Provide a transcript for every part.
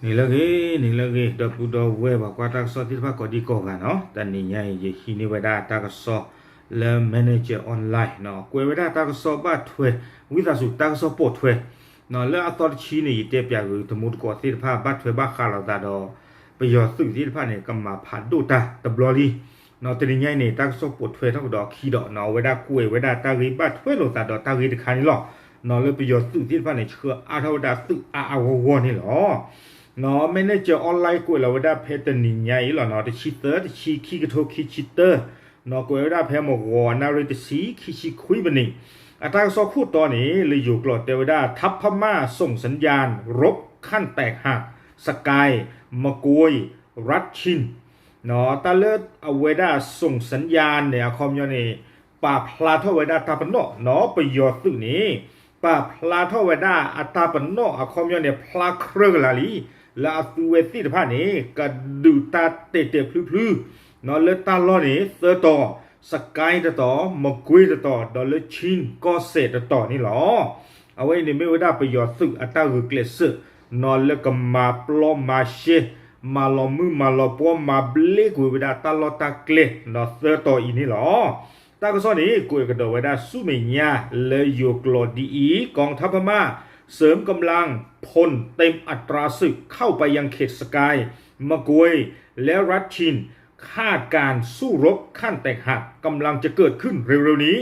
နံၤလၢအဂ့ၤ နံၤလၢအဂ့ၤ ဒီပုၢ်ဒီဝဲၢ် ပှၤကွၢ်တၢ်ကစီၣ်သ့ၣ်တဖၣ်ကိးဒံကိးဂၤနီၤ, တနံၤညါအံၤ ယဟံးန့ၢ်ဝဲဒၣ်တၢ်ကစီၣ်လၢ Manager Online နီၤ, ကွဲးဝဲဒၣ်တၢ်ကစီၣ်ဘၣ်ထွဲ ဝံသးစူၤတၢ်ကစီၣ်ပိာ်ထွဲ နီၤ, လၢအသီတဆံန့ၣ် ယတဲပၠးဂ့ၤ တမူတကိးသ့ၣ်တဖၣ် ဘၣ်ထွဲဘၣ်ဃးလိာ်သးဒီး ပယီၤသုးသ့ၣ်တဖၣ်န့ၣ် ကမၤဖးဒိၣ်တၢ်တဘျီလံ နီၤ, တနံၤညါအံၤန့ၣ် တၢ်ကစီၣ်ပိာ်ထွဲထီၣ်ကဒီးအခံဒီး နီၤ, အဝဲဒၣ်ကွဲးဝဲဒၣ်တၢ်ဂ့ၢ်ဘၣ်ထွဲလိာ်သးဒီးတၢ်ဂ့ၢ်တခါန့ၣ်လီၤ. နီၤ, လၢပယီၤသုးသ့ၣ်တဖၣ်န့ၣ် ဆှၢအါထီၣ်ဝဲဒၣ်သုးအါအါဂီၢ်ဂီၢ်န့ၣ်လီၤ. နီၤ, Manager Online ကွဲးလီၤဝဲဒၣ်ဖဲတနံၤညါအံၤလီၤနီၤ, တဆံသၢ တဆံခံ ကထိခံဆံတၢ နီၤ, ကွဲးဝဲဒၣ်ဖဲမုၢ်ဂီၤအနၣ်ရံၣ်တဆံ ခံဆံခွံမံးနံး, အတၢ်ကစီၣ်ခိၣ်တီန့ၣ် လၢယိၤကျိာ်တဲဝဲဒၣ် ထပ်ဖမၣ် ส่งสัญญาณ รบขั้นแตกหัก สกาย มะกวย รัฐชิน နီၤ, တၢ်လၢအဝဲဒၣ် ส่งสัญญาณ န့ၣ် အခီပညီန့ၣ် ပာ်ဖျါထီၣ်ဝဲဒၣ်တၢ်ပနီၣ်နီၤ, ပယီၤသုးန့ၣ် ပာ်ဖျါထီၣ်ဝဲဒၣ်အတၢ်ပနီၣ် အခီပညီန့ၣ် ဖျါကြၢးကလာ်လံ လၢအသုဝဲသ့ၣ်တဖၣ်န့ၣ် ကဒုးတၢ်တဲာ်တဲာ်ဖျုဖျု နီၤ, လၢတၢ်လီၢ်န့ၣ် သၢတီၤ, စကဲတတီၤ, မကွ့တတီၤ, ဒီးလၢ ခၠ့ၣ်ကီၢ်စဲၣ်တတီၤန့ၣ်လီၤ. အဝဲအံၤန့ၣ်မ့ၢ်ဝဲဒၣ်ပယီၤသုးအတၢ်ဂုာ်ကျဲးစၢး နီၤ, လၢကမၤပျီမၤရှဲ မၤလီၤမုၢ်မၤလီၤပှီၢ် မၤဘျ့ကွံာ်ဝဲဒၣ်တၢ်လီၢ်တၢ်ကျဲ နီၤ, သၢတီၤအံၤန့ၣ်လီၤ. တၢ်ကစီၣ်န့ၣ် ကွဲးကဒီးဝဲဒၣ်ဆူမဲာ်ညါလၢယိၤကျိာ်ဒ်အံၤ, กองทัพพม่า เสริมกำลังพลเต็มอัตราศึก เข้าไปยังเขตสกาย มะกวย และรัฐชิน คาดการณ์สู้รบขั้นแตกหัก กำลังจะเกิดขึ้นเร็วๆนี้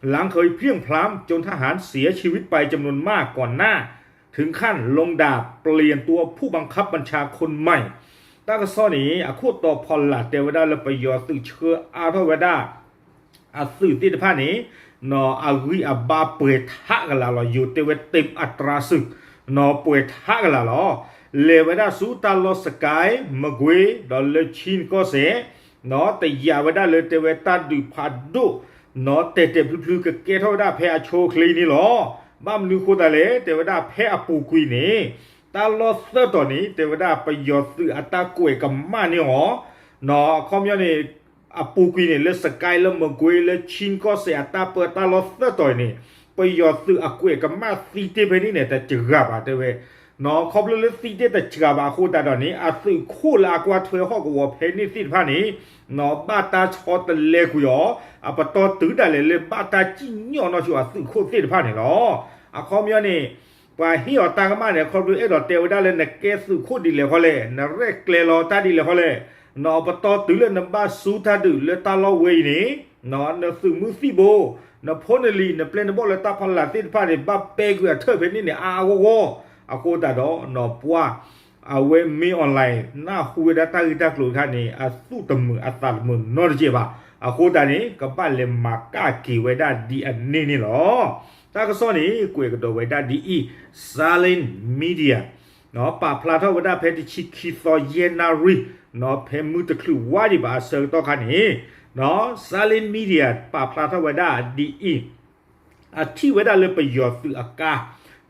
หลังเคยเพลียงพล้ำ จนทหารเสียชีวิตไปจำนวนมากก่อนหน้า ถึงขั้นลงดาบเปลี่ยนตัวผู้บังคับบัญชาคนใหม่ တၢ်ကစီၣ်န့ၣ် အခိၣ်တီဖီလာ်တဲဝဲဒၣ်လၢပယီၤသုးဆှၢအါထီၣ်ဝဲဒၣ် အသုးသ့ၣ်တဖၣ်န့ၣ် နီၤ, အဂံၢ်အဘါပှဲၤထးကလာ်လီၤ, ယိၤတဲဝဲ เต็มอัตราศึก နီၤ, ပှဲၤထးကလာ်လီၤ. လဲၤဝဲဒၣ်ဆူတၢ်လီၢ်စကဲ, မကွ့, ဒီးလၢ ခၠ့ၣ်ကီၢ်စဲၣ် နီၤ, တယာ်ဝဲဒၣ်လၢတဲဝဲတၢ်ဒုးဖးဒိၣ် နီၤ, တဲာ်တဲာ်ဖျုဖျုကကဲထီၣ်ဝဲဒၣ်ဖဲအဆိအချ့န့ၣ်လီၤ. ဘၣ်မနုၤဃိသတးလဲၣ်, တဲဝဲဒၣ်ဖဲအပူၤကွံာ်န့ၣ် တၢ်လီၢ်သၢတီၤန့ၣ် တဲဝဲဒၣ်ပယီၤသုးအတၢ်ကွဲးကမၣ်န့ၢ်အီၤ, နီၤ, အခီပညီန့ၣ် အပူၤကွံာ်န့ၣ် လၢစကဲ လၢမကွ့ လၢ ခၠ့ၣ်ကီၢ်စဲၣ်အတၢ်ပၢတၢ်လီၢ်သၢတီၤအံၤန့ၣ် ပယီၤသုးအကွဲးကမၣ်သံတ့ၢ်ဖဲန့ၣ်န့ၣ် တစှၤဘၣ်တဲဝဲ, နီၤ, ခီဖျိလၢသံတ့ၢ်တစှၤဘၣ်အဃိသတးဒီးန့ၣ် အသုးခိၣ်လၢအကွၢ်ထွဲဟီၣ်ကဝီၤဖဲန့ၣ်သ့ၣ်တဖၣ်န့ၣ် နီၤ, ဘၣ်တၢ်ဆီတလဲကွံာ်အီၤ, အပတီၢ်တုၤဒၣ်လဲာ်လၢဘၣ်တၢ်စံၣ်ညီၣ်နီၢ်ဆိအသုးခိၣ်သ့ၣ်တဖၣ်န့ၣ်လီၤ. အခီပညီန့ၣ် ပှၤဟ့ၣ်အီၤတၢ်ကမၣ်န့ၣ် ခီဖျိအဲၣ်ဒိးတဲဝဲဒၣ်လၢနကဲသုးခိၣ်ဒ်လဲၣ်ဃီလဲၣ်, နရဲၣ်ကျဲၤလီၤတၢ်ဒ်လဲၣ်ဃီလဲၣ်, နီၤ, ပတီၢ်တုၤလၢနဘၣ်စူၤတၢ်ဒုးလၢတၢ်လီၢ်ဝဲအံၤန့ၣ် နီၤ, နသုးမုၢ်သံၣ်ဘိ, နဖိနလံၤ နပျဲၢ်နဘီၣ်လၢတၢ်ဖီလာ်သ့ၣ်တဖၣ်န့ၣ် ဘၣ်ပဲကွံာ်အထၢၣ်ဖဲန့ၣ်န့ၣ် အါအါဂီၢ်ဂီၢ်, အဃိသတးဒီး နီၤ, ပှၤ အဝဲမ့ၢ် online နၢ်ဟူဝဲဒၣ်တၢ်ဂ့ၢ်တၢ်ကျိၤတခါန့ၣ် အသူၣ်တမုာ်အသးတမုာ်နီတစဲးဘၣ်. အဃိသတးန့ၣ် ကဘၣ်လဲၤမၤကၣ်က့ၤဝဲဒၣ်ဒ်အန့ၣ်န့ၣ်လီၤ. တၢ်ကစီၣ်န့ၣ် ကွဲးကဒီးဝဲဒၣ်ဒ်အံၤ, Silent Media နီၤ, ပာ်ဖျါထီၣ်ဝဲဒၣ်ဖဲတဆံခံသီယဲၢ်နၣ်ရံၣ်, နီၤ, ဖဲမုၢ်တချုးဝါဒံးဘၣ်အဆၢကတီၢ်ခါန့ၣ်, နီၤ, Silent Media ပာ်ဖျါထီၣ်ဝဲဒၣ်ဒ်အံၤ, အထံၣ်ဝဲဒၣ်လၢပယီၤသုးအကါ,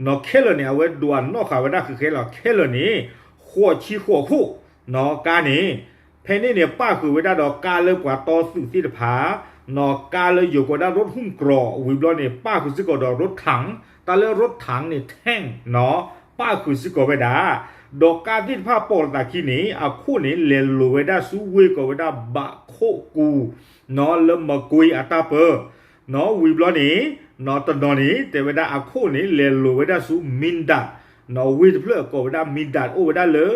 နီၤ, ခဲလၢာ်န့ၣ် အဝဲဒွးနီၣ်ဃာ်ဝဲဒၣ်ဃဲးဃဲးလီၤ. ခဲလၢာ်န့ၣ် ဃိးဆံဃိးခိၣ်, နီၤ, ကါန့ၣ် ဖဲန့ၣ်န့ၣ် ပၣ်ဃုာ်ဝဲဒၣ်ဒီးကါလၢပှၤတီသုးသ့ၣ်တဖၣ်, နီၤ, ကါလၢယိၤကိးဒၣ် รถหุ้มเกราะ ဝံၤဘျီန့ၣ် ပၣ်ဃုာ်စ့ၢ်ကီးဒီး รถถัง, တၢ်လၢ รถถัง န့ၣ် tank, နီၤ, ပၣ်ဃုာ်စ့ၢ်ကီးဝဲဒၣ်, ဒီးကါသ့ၣ်တဖၣ်ပိာ်လိာ်သးခံန့ၣ် အခိၣ်န့ၣ် လဲၤလိၤဝဲဒၣ်ဆူဝ့ၢ်ကိးဝဲဒၣ် ဘးခိၣ်ကူ, နီၤ, လၢမကွ့အတၢ်ပၢ နီၤ, ဝံၤဘျီန့ၣ်, နီၤ, တနီၤန့ၣ် တဲဝဲဒၣ်အခိၣ်န့ၣ် လဲၤလိၤဝဲဒၣ်ဆူ မံဒး, နီၤ, ဝ့ၢ်တဖျၢၣ်ကိးဝဲဒၣ် မံဒး အိၣ်ဝဲဒၣ်လၢ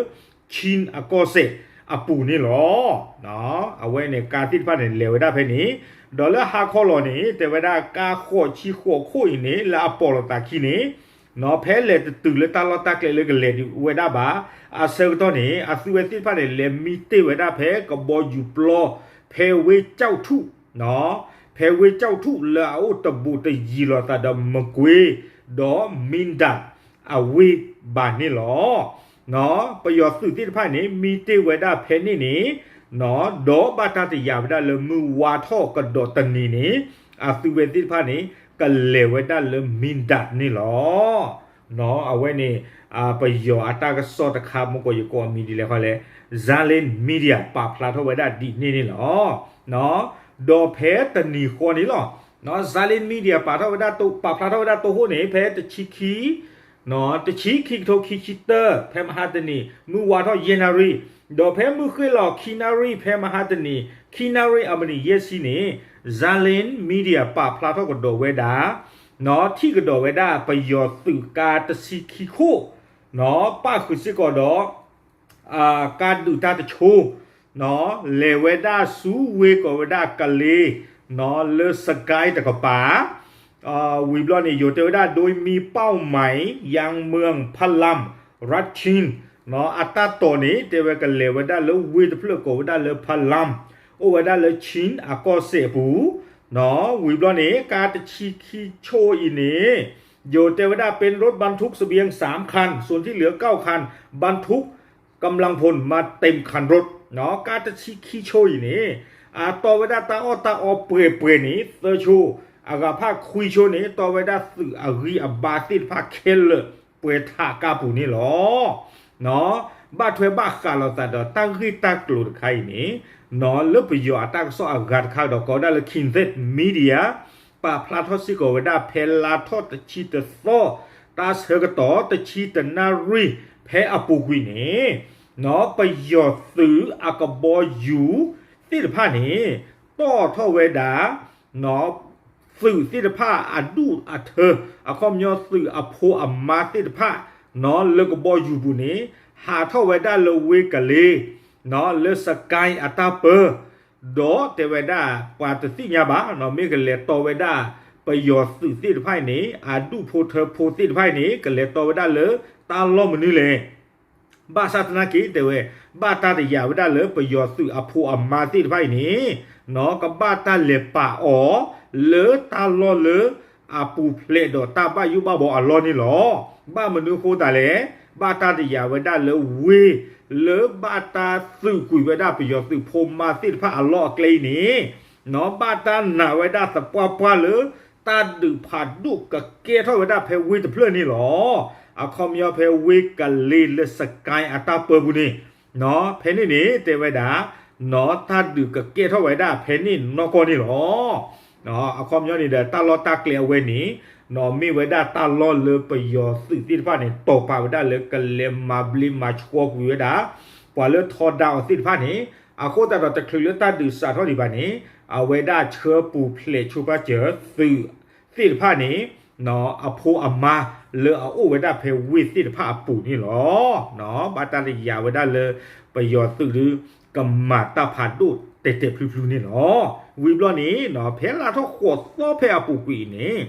ခၠ့ၣ်အကီၢ်စဲၣ်အပူၤန့ၣ်လီၤ. အဝဲန့ၣ် ကါသ့ၣ်တဖၣ်န့ၣ် လဲၤဝဲဒၣ်ဖဲန့ၣ်, ဒီးလၢဟါခီလီၤန့ၣ် တဲဝဲဒၣ်ကါဃိးဆံဃိးခိၣ်အံၤန့ၣ် လၢအပိာ်လိာ်သးခံန့ၣ်, နီၤ, ဖဲလဲၤတတုၤလၢတၢ်လီၢ်တၢ်ကျဲလၢကလဲၤဒံးဝဲဒၣ်ဘၣ် အဆၢကတီၢ်န့ၣ် အသုဝဲသ့ၣ်တဖၣ်န့ၣ် လဲၤမံတ့ၢ်ဝဲဒၣ်ဖဲကဘီယူၤပျီ ဖဲဝ့ၢ်ကၠီၣ်ထူၣ်, နီၤ, ဖဲဝ့ၢ်ကၠီၣ်ထူၣ်လၢအအိၣ်တဘူးတယံၤလိာ်သးဒီးမကွ့ ဒီးမံဒးအဝ့ၢ်ဘၣ်န့ၣ်လီၤ. နီၤ, ပယီၤသုးသ့ၣ်တဖၣ်န့ၣ် မံတ့ၢ်ဝဲဒၣ်ဖဲန့ၣ်န့ၣ်, နီၤ, ဒီးဘၣ်တၢ်တယာ်ဝဲဒၣ်လၢမုၢ်ဝါထီၣ်ကဒီးတနံၤန့ၣ် အသုဝဲသ့ၣ်တဖၣ်န့ၣ် ကလဲၤဝဲဒၣ်လၢမံဒးန့ၣ်လီၤ. နီၤ, အဝဲန့ၣ် ပယီၤအတၢ်ကစီၣ်တခါ မ့ၢ်ကီးယကိးအမံၤဒ်လဲၣ်ဃီလဲၣ်, Silent Media ပာ်ဖျါထီၣ်ဝဲဒၣ်ဒ်န့ၣ်န့ၣ်လီၤ. နီၤ, ဒီးဖဲတနံၤဃီန့ၣ်လီၤ. နီၤ, Silent Media ပာ်ထီၣ်ဝဲဒၣ်, ပာ်ဖျါထီၣ်ဝဲဒၣ်တိၢ်ဃိန့ၣ် ဖဲတဆံခံ တဆံခံကထိခံဆံတၢ ဖဲမဟါတနံၤ မုၢ်ဝါထီၣ်ယဲၢ်နၣ်ရံၣ်, ဒီးဖဲမုၢ်ဃ့ၢ်လီၤခံနၣ်ရံၣ် ဖဲမဟါတနံၤ ခံနၣ်ရံၣ်အမံးနံးယဲၢ်ဆံန့ၣ် Zaland Media ပာ်ဖျါထီၣ်ကဒီးဝဲဒၣ် ထံၣ်ကဒီးဝဲဒၣ်ပယီၤသုးကါတဆံခံခိၣ် ပၣ်ဃုာ်စ့ၢ်ကီးဒီး ကါဒုးတၢ်တဆိ လဲၤဝဲဒၣ်ဆူဝ့ၢ်ကိးဝဲဒၣ်ကလ့ လၢစကဲတကပၤ ဝံၤဘျီန့ၣ် ယိၤတဲဝဲဒၣ် โดยมีเป้าหมายยังเมืองพะลัม รัฐชิน အတၢ်တိာ်န့ၣ် တဲဝဲကလဲၤဝဲဒၣ်လၢဝ့ၢ်တဖျၢၣ်ကိးဝဲဒၣ်လၢ พะลัม အိၣ်ဝဲဒၣ်လၢ ชิน အကီၢ်စဲၣ်အပူၤ ဝံၤဘျီန့ၣ် ကါတဆံခံဆိအံၤန့ၣ် ယိၤတဲဝဲဒၣ် เป็นรถบรรทุกเสบียงสามคัน ส่วนที่เหลือเก้าคัน บรรทุกกำลังพลมาเต็มคันรถ ကါတဆံခံဆိအံၤန့ၣ် အတီဝဲဒၣ်တၢ်အီၣ်တၢ်အီပှဲၤပှဲၤန့ၣ် သၢဆိ အဂၤဖးခွံဆိန့ၣ် တီဝဲဒၣ်သုးအဂံၢ်အဘါသ့ၣ်တဖၣ်ခဲလၢာ် ပှဲၤထးကါပူၤန့ၣ်လီၤ. ဘၣ်ထွဲဘၣ်ဃးလိာ်သးဒီးတၢ်ဂ့ၢ်တၢ်ကျိၤတခါအံၤန့ၣ် လၢပယီၤအတၢ်ကစီၣ်အဂၤတခါဒီး ကိးဝဲဒၣ်လၢ Kiznet Media ပာ်ဖျါထီၣ်စ့ၢ်ကီးဝဲဒၣ် ဖဲလါထီၣ်တဆံတသီ တၢ်ဆၢကတီၢ်တဆံတနၣ်ရံၣ် ဖဲအပူၤကွံာ်န့ၣ် ပယီၤသုးအကဘီယူၤသ့ၣ်တဖၣ်န့ၣ် တီၣ်ထီၣ်ဝဲဒၣ် သုးသ့ၣ်တဖၣ်အဒူၣ်အထၢ အခီပညီသုးအဖိအမါသ့ၣ်တဖၣ် လၢကဘီယူၤပူၤန့ၣ် ဟးထီၣ်ဝဲဒၣ်လၢဝ့ၢ်ကလ့ လၢစကဲအတၢ်ပၢ ဒီးတဲဝဲဒၣ် ပှၤတသ့ၣ်ညါဘၣ် မ့ၢ်ကလဲၤတီဝဲဒၣ် ပယီၤသုးသ့ၣ်တဖၣ်အံၤန့ၣ် အဒူၣ်ဖိထၢဖိသ့ၣ်တဖၣ်အံၤန့ၣ် ကလဲၤတီဝဲဒၣ်လၢတၢ်လီၢ်မနုၤလဲၣ် ဘၣ်ဆၣ်သနာ်က့တဲဝဲ ဘၣ်တၢ်တယာ်ဝဲဒၣ်လၢပယီၤသုးအဖိအမါသ့ၣ်တဖၣ်အံၤန့ၣ် ကဘၣ်တၢ်လဲၤပာ်အီၤ လၢတၢ်လီၢ်လၢအပူၤဖျဲးဒီးတၢ်ဘၣ်ယိၣ်ဘၣ်ဘှီအလီၢ်န့ၣ်လီၤ. ဘၣ်မနုၤဃိသတးလဲၣ် ဘၣ်တၢ်တယာ်ဝဲဒၣ်လၢဝ့ၢ် လၢဘၣ်တၢ်သုးကွံာ်ဝဲဒၣ်ပယီၤသုးဖိမါသ့ၣ်တဖၣ်အလီၢ်အကျဲအံၤန့ၣ် ဘၣ်တၢ်နာ်ဝဲဒၣ်သပှၢ်ပှၢ်လၢ တၢ်ဒုးဖးဒိၣ်ကကဲထီၣ်ဝဲဒၣ်ဖဲဝ့ၢ်တဖျၢၣ်န့ၣ်လီၤ. အခီပညီဖဲဝ့ၢ်ကလ့လၢစကဲအတၢ်ပၢပူၤန့ၣ် ဖဲန့ၣ်န့ၣ် တဲဝဲဒၣ် တၢ်ဒုးကကဲထီၣ်ဝဲဒၣ်ဖဲန့ၣ်နီၢ်ကီၢ်န့ၣ်လီၤ. အခီပညီန့ၣ်ဒီး တၢ်လီၢ်တၢ်ကျဲအဝဲန့ၣ် မ့ၢ်ဝဲဒၣ်တၢ်လီၢ်လၢပယီၤသုးသ့ၣ်တဖၣ်န့ၣ် တီၢ်ပာ်ဝဲဒၣ်လၢကလဲၤမၤဘျ့မၤဆှီကွံာ်ဝဲဒၣ် ပှၤလၢထီဒါအီၤသ့ၣ်တဖၣ်န့ၣ် အဃိသတးဒီးတချုးလၢတၢ်ဒုးစးထီၣ်ဒံးဘၣ်န့ၣ် အဝဲဒၣ်ဆှၢပူၤဖျဲးဆိပာ်စၢၤသုးသ့ၣ်တဖၣ်န့ၣ် အဖိအမါလၢအအိၣ်ဝဲဒၣ်ဖဲဝ့ၢ်သ့ၣ်တဖၣ်အပူၤန့ၣ်လီၤ. ဘၣ်တၢ်တယာ်ဝဲဒၣ်လၢ ပယီၤသုးဒုး ကမၤတၢ်ဖးဒိၣ်တဲာ်တဲာ်ဖျုးဖျုးန့ၣ်လီၤ. ဝံၤဘျီန့ၣ် ဖဲလါထီၣ်ဃိးသီဖဲအပူၤကွံာ်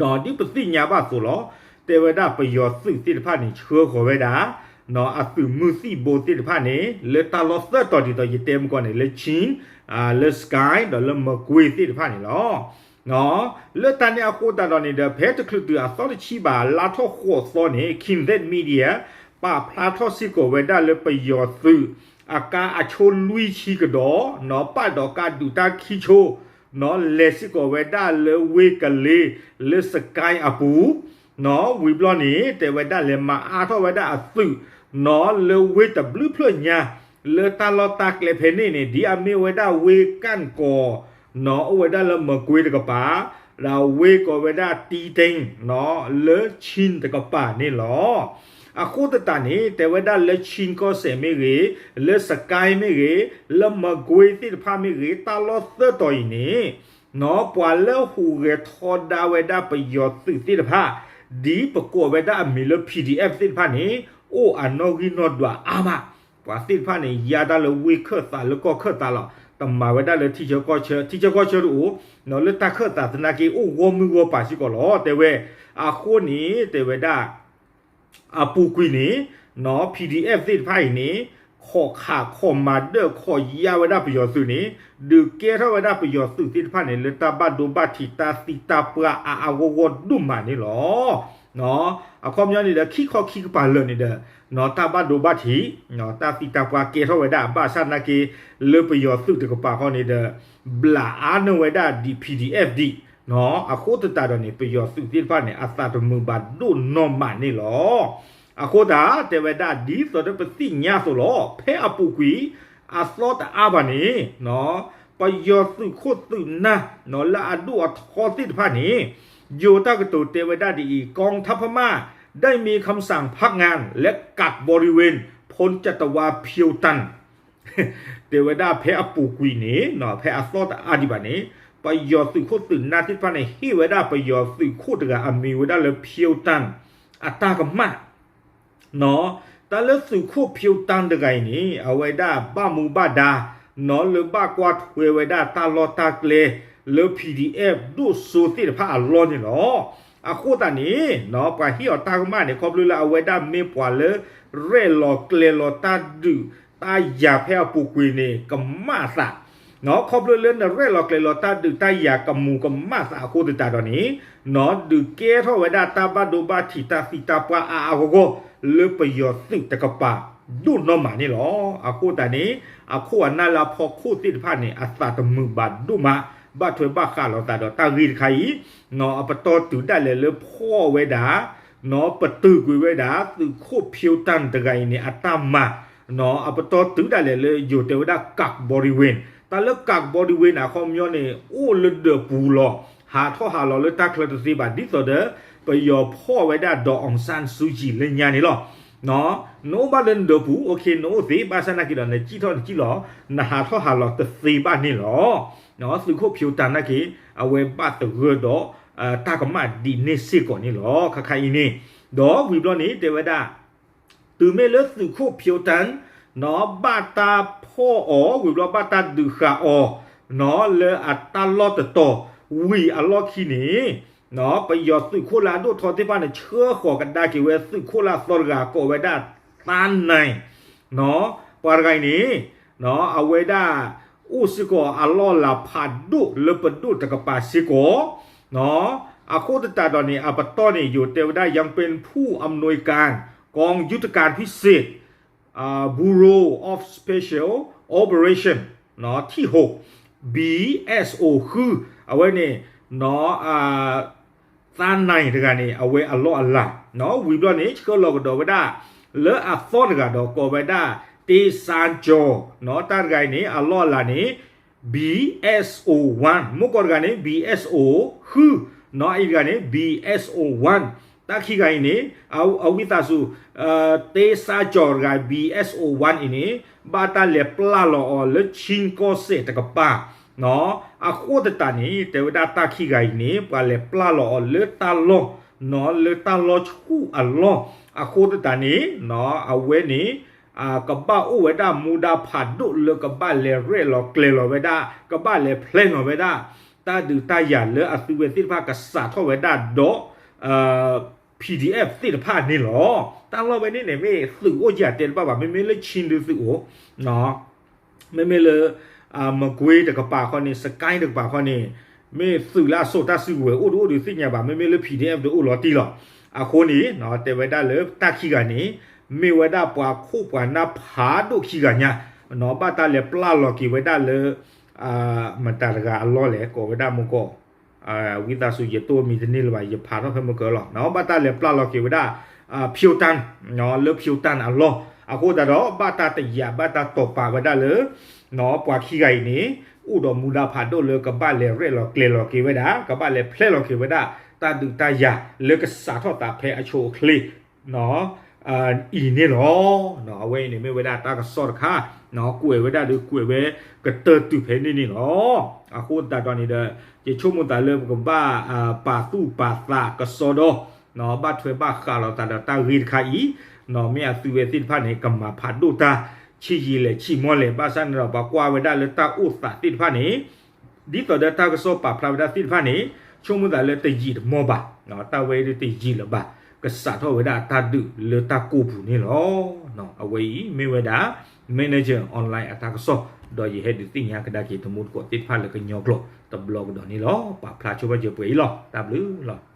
အံၤန့ၣ် ဒီးဒ်ပသ့ၣ်ညါဘၣ်အသိးလီၤ. တဲဝဲဒၣ်ပယီၤသုးသ့ၣ်တဖၣ်န့ၣ် ဆှၢဃီၤဝဲဒၣ် အသုးမုၢ်သံၣ်ဘိသ့ၣ်တဖၣ်န့ၣ် လၢတၢ်လီၢ်သၢတီၤဒ်သိးယတဲမုၢ်ကီၢ်န့ၣ် လၢ Chin လၢ Sagaing ဒီးလၢမကွ့သ့ၣ်တဖၣ်န့ၣ်လီၤ. လၢတၢ်န့ၣ်အဃိသတးဒီးန့ၣ်ဒီး ဖဲတချုးတုၤအသီတဆံဘၣ် လါထီၣ်ဃိးသီန့ၣ် Kiznet Media ပာ်ဖျါထီၣ်စ့ၢ်ကီးဝဲဒၣ်လၢပယီၤသုး အကါအဆိလွံၢ်ဆံကဒီး ပာ်ဒီးကါဒုးတၢ်ခံဆိ လဲၤစ့ၢ်ကီးဝဲဒၣ်လၢဝ့ၢ်ကလ့ လၢစကဲအပူၤ ဝံၤဘျီန့ၣ် တဲဝဲဒၣ်လဲၤမၤအါထီၣ်ဝဲဒၣ်အသုး လၢဝ့ၢ်တဘျုးဖျၢၣ်ညါ လၢတၢ်လီၢ်တၢ်ကျဲဖဲန့ၣ်န့ၣ် ဒ်အမ့ၢ်ဝဲဒၣ်ဝ့ၢ်ကၣ်ကီၤ အိၣ်ဝဲဒၣ်လၢမကွ့တကပၤ ဒီးဝ့ၢ်ကိးဝဲဒၣ် Titeng လၢ Chin တကပၤန့ၣ်လီၤ. အဃိသတးန့ၣ် တဲဝဲဒၣ်လၢ Chin ကီၢ်စဲၣ်မ့ၢ်ဂ့ၤ လၢစကဲမ့ၢ်ဂ့ၤ လၢမကွ့သ့ၣ်တဖၣ်မ့ၢ်ဂ့ၤ တၢ်လီၢ်သၢတီၤအံၤန့ၣ် ပှၤလၢဟူးဂဲၤထီဒါဝဲဒၣ်ပယီၤသုးသ့ၣ်တဖၣ် ဒ်ပကိးဝဲဒၣ်အမံၤလၢ P D F သ့ၣ်တဖၣ်န့ၣ် အိၣ်အနီၣ်ဂံၢ်နီၣ်ဒွးအါမး ပှၤသ့ၣ်တဖၣ်န့ၣ် ယါတၢ်လၢဝ့ၢ်ခၢၣ်သးလၢကီၢ်ခၢၣ်သးလီၤ. တမၤဝဲဒၣ်လၢထံဆၢကီၢ်ဆၢ ထံဆၢကီၢ်ဆၢတအိၣ် လၢတၢ်ခၢၣ်သးသနာ်က့ အိၣ်ဂီၢ်မုၢ်ဂီၢ်ပၤစ့ၢ်ကီးလီၤ. တဲဝဲ အဃိန့ၣ် တဲဝဲဒၣ် အပူၤကွံာ်န့ၣ် P D F သ့ၣ်တဖၣ်အံၤန့ၣ် ခိးခးခိးမၤဒၢၣ်ခိးယါဝဲဒၣ်ပယီၤသုးန့ၣ် ဒုးကဲထီၣ်ဝဲဒၣ်ပယီၤသုးသ့ၣ်တဖၣ်န့ၣ် လၢတၢ်ဘၣ်ဒိဘၣ်ထံးတၢ်သံတၢ်ပှၢ်အါအါဂီၢ်ဂီၢ်ဒိၣ်မးန့ၣ်လီၤ. အခီပညီန့ၣ်ဒီး ခံခီခံကပၤလၢာ်န့ၣ်ဒီး တၢ်ဘၣ်ဒိဘၣ်ထံး တၢ်သံတၢ်ပှၢ်ကဲထီၣ်ဝဲဒၣ် ဘၣ်ဆၣ်သနာ်က့ လၢပယီၤသုးတကပၤဃီန့ၣ်ဒီး ဘျးအါန့ၢ်ဝဲဒၣ်ဒံး P D F ဒံး အဃိသတးဒီးန့ၣ် ပယီၤသုးသ့ၣ်တဖၣ်န့ၣ် အသးတမုာ်ဘၣ်ဒိၣ်နီၢ်မးန့ၣ်လီၤ. အဃိသတး တဲဝဲဒၣ်ဒ်သိးဒီးပသ့ၣ်ညါအသိးလီၤ. ဖဲအပူၤကွံာ် အသီတအါဘၣ်န့ၣ် ပယီၤသုးခိၣ်သုးနၢ် လၢအဒိၣ်အထီသ့ၣ်တဖၣ်န့ၣ် ယိၤတၢ်ကတိၤတဲဝဲဒၣ်ဒ်အံၤ กองทัพพม่า ได้มีคำสั่งพักงานและกักบริเวณพ้นจัตวาเพียวตัน တဲဝဲဒၣ်ဖဲအပူၤကွံာ်န့ၣ် ဖဲအသီၣ်တအါဒံးဘၣ်န့ၣ် ပယီၤသုးခိၣ်သုးနၢ်သ့ၣ်တဖၣ်န့ၣ် ဟ့ၣ်ဝဲဒၣ်ပယီၤသုးခိၣ်တဂၤအမံၤဝဲဒၣ်လၢ ဖၠိတၢၣ် အတၢ်ကမၣ် တၢ်လၢသုးခိၣ်ဖၠိတၢၣ်တဂၤအံၤန့ၣ် အဝဲဒၣ်ဘၣ်မူဘၣ်ဒါ လၢဘၣ်ကွၢ်ထွဲဝဲဒၣ်တၢ်လီၢ်တၢ်ကျဲ လၢ PDF ဒိၣ်စိသ့ၣ်တဖၣ်အလီၢ်န့ၣ်လီၤ. အဃိသတးန့ၣ် ပှၤဟ့ၣ်အီၤတၢ်ကမၣ်န့ၣ် ခီဖျိလၢအဝဲဒၣ်မ့ၢ်ပှၤလၢ ရဲၣ်လီၤကျဲၤလီၤတၢ်ဒုးတၢ်ယၤဖဲအပူၤကွံာ်န့ၣ် ကမၣ်အသး ခီဖျိလၢနရဲၣ်လီၤကျဲၤလီၤတၢ်ဒုးတၢ်ယၤကမူၤကမၣ်သးအဃိသတးဒီးန့ၣ် ဒုးကဲထီၣ်ဝဲဒၣ်တၢ်ဘၣ်ဒိဘၣ်ထံးတၢ်သံတၢ်ပှၢ်အါအါဂီၢ်ဂီၢ် လၢပယီၤသုးတကပၤဒိၣ်နီၢ်မးန့ၣ်လီၤ. အဃိသတးန့ၣ် အခိၣ်အနၢ်လၢအဖီခိၣ်သ့ၣ်တဖၣ်န့ၣ် အသးတမုာ်ဘၣ်ဒိၣ်မး ဘၣ်ထွဲဘၣ်ဃးလိာ်သးဒီးတၢ်ဂ့ၢ်တခါအံၤ အပတီၢ်တုၤဒၣ်လဲာ်လၢဖီၣ်ဝဲဒၣ် ပတုာ်ကွံာ်ဝဲဒၣ် သုးခိၣ်ဖၠိတၢၣ်တဂၤအံၤန့ၣ် အတၢ်မၤ အပတီၢ်တုၤဒၣ်လဲာ်လၢယိၤတဲဝဲဒၣ် ကၣ်ဘီရံဝ့ၣ် တၢ်လၢကၣ်ဘီရံဝ့ၣ်န့ၣ် အခီပညီန့ၣ် အိၣ်လၢဒၢးပူၤလီၤ ဟးထီၣ်ဟးလီၤလၢတၢ်ချၢတသ့ဘၣ် ဒ်သိးဒီး ပယီၤဖီၣ်ဝဲဒၣ် ဒေါ်အောင်ဆန်းစုကြည် လၢညါန့ၣ်လီၤ. နအိၣ်ဘၣ်လၢနဒၢးပူၤ okay နအိၣ်သ့ ဘၣ်ဆၣ်နာ်က့ဒီး နစံၣ်ထီၣ်နစံၣ်လီၤ နဟးထီၣ်ဟးလီၤတသ့ဘၣ်န့ၣ်လီၤ. သုးခိၣ်ဖၠိတၢၣ်နာ်က့ အဝဲဘၣ်သဂၢၢ်ဒီး တၢ်ကမၣ်ဒ်န့ၣ်စ့ၢ်ကီးန့ၣ်လီၤ. ခါခါအံၤန့ၣ် ဒီးဝံၤဘျီန့ၣ် တဲဝဲဒၣ် တုၤမ့ၢ်လၢသုးခိၣ်ဖၠိတၢၣ် ဘၣ်တၢ်ဖီၣ်အီၤ ဝံၤဘျီဘၣ်တၢ်ဒုးဃာ်အီၤ လၢအတၢ်လီၢ်တတီၤ ဝံၤအလီၢ်ခံန့ၣ် ပယီၤသုးခိၣ်လၢအဒိၣ်ထီသ့ၣ်တဖၣ်န့ၣ် ဆှၢဃီၤကဒါက့ၤဝဲသုးခိၣ်လၢအသီတဂၤ ကိးဝဲဒၣ် သါနၢၣ် ပှၤတဂၤအံၤန့ၣ် အဝဲဒၣ် အိၣ်စ့ၢ်ကီးအလီၢ်အလၤဖးဒိၣ်လၢပဒိၣ်တကပၤစ့ၢ်ကီး အဃိသတးဒီးန့ၣ် အပတီၢ်န့ၣ် ယိၤတဲဝဲဒၣ် ยังเป็นผู้อำนวยการกองยุทธการพิเศษ Bureau of Special Operation ที่หก บีเอสโอ ဃု အဝဲန့ၣ် သါနၢၣ်တဂၤန့ၣ် အဝဲအလီၢ်အလၤ ဝံၤဘျီန့ၣ် ဆှၢလီၤကဒီးဝဲဒၣ် လၢအသီတဂၤဒီးကိးဝဲဒၣ် တေးဆန်းကျော် တၢ်တဂၤအံၤန့ၣ် အလီၢ်အလၤန့ၣ် ဘီအ့ၣ်အိၣ်ဝၣ် မုၢ်ကီၢ်တဂၤန့ၣ် ဘီအ့ၣ်အိၣ်ဃု နီၢ်အံၤတဂၤန့ၣ် ဘီအ့ၣ်အိၣ်ဝၣ် တၢ်ခံဂၤအံၤန့ၣ် အဝံသးစူၤ တေးဆန်းကျော်တဂၤ ဘီအ့ၣ်အိၣ်ဝၣ် အံၤန့ၣ် ဘၣ်တၢ်လဲၤပျၢ်လီၤအီၤလၢ ချင်းကီၢ်စဲၣ် တကပၤ အဃိသတးန့ၣ် တဲဝဲဒၣ်တၢ်ခံဂၤအံၤန့ၣ် ပှၤလဲၤပျၢ်လီၤအီၤလၢတၢ်လီၢ် လၢတၢ်လီၢ်ဆူၣ်အလီၢ် အဃိသတးန့ၣ် အဝဲန့ၣ် ကဘၣ်အိၣ်ဝဲဒၣ်မူဒါဖးဒိၣ်လၢကဘၣ်လဲၤရဲၣ်လီၤကျဲၤလီၤဝဲဒၣ် ကဘၣ်လဲၤဖျဲလီၤဝဲဒၣ် တၢ်ဒုးတၢ်ယၤလၢအသုဝဲသ့ၣ်တဖၣ်ကစးထီၣ်ဝဲဒၣ်ဒီး PDF သ့ၣ်တဖၣ်န့ၣ်လီၤ. တၢ်လီၢ်ဝဲန့ၣ်န့ၣ် မ့ၢ်သုးအိၣ်ယၤတဲတဘၣ်ဘၣ် မ့မ့ၢ်လၢ ချင်း ဒုးသုးအိၣ် မ့မ့ၢ်လၢ မကွေး တကပၤခီန့ၣ် စစ်ကိုင်း တကပၤခီန့ၣ် မ့ၢ်သုးလၢအစိာ်တၢ်စုကဝဲၤအိၣ်တအိၣ်ဒုးသ့ၣ်ညါဘၣ် မ့မ့ၢ်လၢ PDF ဒုးအိၣ်လီၤတံၢ်လီၤ. အဃိန့ၣ် တဲဝဲဒၣ်လၢတၢ်ခံဂၤန့ၣ် မ့ၢ်ဝဲဒၣ်ပှၤခိၣ်ပှၤနၢ်ဖးဒိၣ်ခံဂၤညါ ဘၣ်တၢ်လဲၤပျၢ်လီၤက့ၤဝဲဒၣ်လၢ မတၤတဂၤအလီၢ်လဲၣ် ကိးဝဲဒၣ်မုၢ်ကီၢ် ဝံသးစူၤ ယတိၢ်မံၤတန့ၢ်လၢၤဘၣ် ယဖးထီၣ်ဖဲမုၢ်ကၢၤလီၤ. ဘၣ်တၢ်လဲၤပျၢ်လီၤက့ၤဝဲဒၣ် ဖၠိတၢၣ် လၢဖၠိတၢၣ်အလီၢ် အဃိသတးဒီး ဘၣ်တၢ်တယာ်ဘၣ်တၢ်တိာ်ပာ်ဝဲဒၣ်လၢ ပှၤခံဂၤအံၤန့ၣ် အိၣ်ဒီးမူဒါဖးဒိၣ်လၢကဘၣ်လဲၤရဲၣ်လီၤကျဲၤလီၤက့ၤဝဲဒၣ် ကဘၣ်လဲၤဖျဲလီၤက့ၤဝဲဒၣ် တၢ်ဒုးတၢ်ယၤလၢကစးထီၣ်သးဖဲအဆိအချ့ အံၤန့ၣ်လီၤ. အဝဲအံၤန့ၣ်မ့ၢ်ဝဲဒၣ်တၢ်ကစီၣ်တခါ ကွဲးဝဲဒၣ်ဒီးကွဲးဝဲကတၢၢ်တုၤဖဲန့ၣ်န့ၣ်လီၤ. အဃိသတးဒီးန့ၣ်ဒီး ယဆိကမိၣ်သးလၢပကဘၣ် ပာ်သူၣ်ပာ်သးကစီဒီ ဘၣ်ထွဲဘၣ်ဃးလိာ်သးဒီးတၢ်ဂ့ၢ်တခါအံၤ မ့ၢ်အသုဝဲသ့ၣ်တဖၣ်န့ၣ် ကမၤဖးဒိၣ်တၢ် ဆံးယံာ်လဲၣ်ဆံးမီၢ်လဲၣ် ဘၣ်ဆၣ်န့ၣ်ဒီး ပှၤကွၢ်ဝဲဒၣ်လၢတၢ်အိၣ်သးသ့ၣ်တဖၣ်န့ၣ် ဒ်သိးဒီးတၢ်ကစီၣ်ပာ်ဖျါဝဲဒၣ်သ့ၣ်တဖၣ်န့ၣ် ဆိကမိၣ်သးလၢတယံာ်တမီၢ်ဘၣ်, တၢ်ဝဲဒၣ်တယံာ်လၢၤဘၣ်, ကစးထီၣ်ဝဲဒၣ်အတၢ်ဒုးလၢတၢ်ကိၢ်ပူၤန့ၣ်လီၤ. အဝဲအံၤမ့ၢ်ဝဲဒၣ် Manager Online အတၢ်ကစီၣ် ဒီးယဟဲဒုးသ့ၣ်ညါကဒါက့ၤတမူတကိးသ့ၣ်တဖၣ်လၢကညီကျိာ်တဘျီကဒီးန့ၣ်လီၤ. ပာ်ဖျါဆိဘၣ်စၢၤပှဲၤအံၤလီၤ. တၢ်ဘျုးလီၤ.